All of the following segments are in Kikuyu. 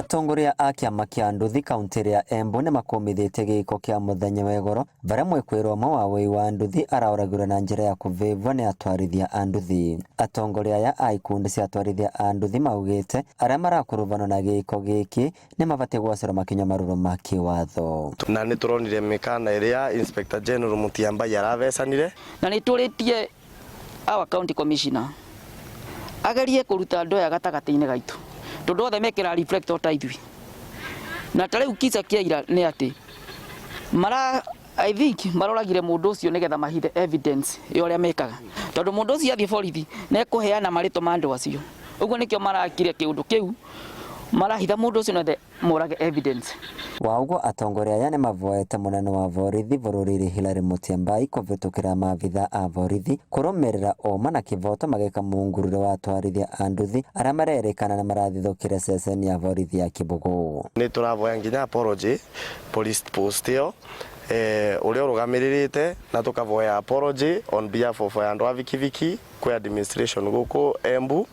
Atongoria a kĩama kĩa nduthi kaunti ya Embu nĩmakũmithĩtie gĩko kĩa mũthenya wa igoro varia mwikwirwo ũmwe wa wĩi wa nduthi araũragirwo na njĩra ya kũvĩvwo nĩ atwarithia a nduthi. Atongoria aya a ikundi cia atwarithia a nduthi maugĩte arĩa marakuruvanwo na gĩko gĩkĩ nĩmabatiĩ gwacorwo makinywa marũrũ ma kĩwatho. Na nĩ tũronire mĩkana ĩrĩa Inspector General Mutyambai arabecanire. Na nĩ tũrĩtie our county commissioner agerie kũruta andũ aya gatagatĩ-inĩ gaitũ tondũ othe mekĩra reflect o ta ithuĩ. Na ta rĩu kisa kĩa ira nĩ atĩ mara I think maroragire mũndũ ũcio nĩgetha mahithe evidence ya ũrĩa mekaga, tondũ mũndũ ũcio athiĩ borithi nĩ ekũheana marĩtwa ma andũ acio. Ũguo nĩkĩo marakire kĩũndũ kĩu, marahitha mũndũ ũcio nĩgetha morage evidence. Wa ũguo atongoria aya nĩmavoete mũnene wa borithi bũrũri-inĩ Hillary Mutyambai kũvĩtũkĩra maabithaa a borithi kũrũmĩrĩra ũma na kĩvoto magĩka mũngurure wa atwarithia a nduthi arĩa marerĩkana nĩmarathithũkire ceceni ya borithi ya Kĩbũgũ. Nĩ tũravoya nginya apology police post ĩyo ũrĩa ũrũgamĩrĩrĩte, na tũkavoya apology on behalf of andũ a bikibiki kwĩ administration gũkũ Embu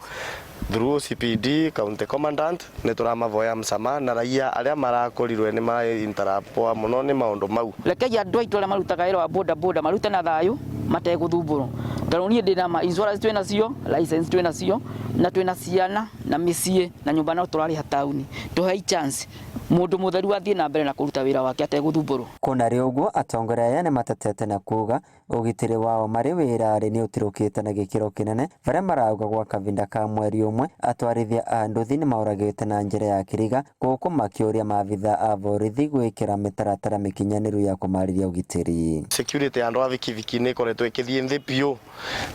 through OCPD county commandant. Nĩ tũramavoya msamaha na raia arĩa marakorirwe nĩ ma interruptwo mũno nĩ maũndũ mau. Rekei andũ aitũ arĩa marutaga wĩra wa boda boda marute na thayũ mategũthumbũrwo. Tondũ niĩ ndĩna ma insurance twĩ nacio, license twĩ nacio, na twĩna ciana na mĩciĩ na nyũmba no tũrarĩha taũni. Tũhei chance mũndũ mũtheru athiĩ na mbere na kũruta wĩra wake ategũthumbũrwo. Kũnarĩ ũguo atongoria aya nĩmatetete na kuga ũgitĩri wao marĩ wĩra-rĩ nĩũtirũkĩte na gĩkĩro kĩnene varia marauga gwa kavinda ka mweri ũmwe atwarithia a nduthi nĩmaũragĩte na njĩra ya kĩriga gũkũ makĩũria maabithaa a borithi gwĩkĩra mĩtaratara mĩkinyanĩru ya kũmarĩria ũgitĩri. Security ya andũ a bikibiki nĩ ĩkoretwo ĩkĩthiĩ nthĩ biũ,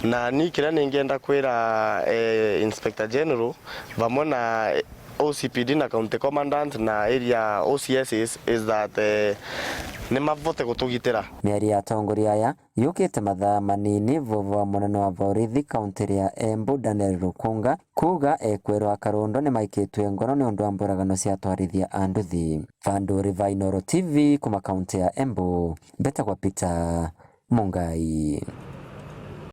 na niĩ kĩrĩa nĩngĩenda kwĩra Inspector General vamwe na OCPD na county commandant na area OCS is that nĩ mavote gũtũgitĩra. Mĩario ya atongoria aya yũkĩte mathaa manini vuvu wa mũnene wa borithi kaunti ya Embu Daniel Rukunga kuga ekwĩrwo a Karũndo nĩmaikĩtwe ngoro nĩ ũndũ wa mbũragano cia atwarithia a nduthi. Vandũ Riva Inooro TV kuma kaunti ya Embu, mbetagwo Peter Mungai.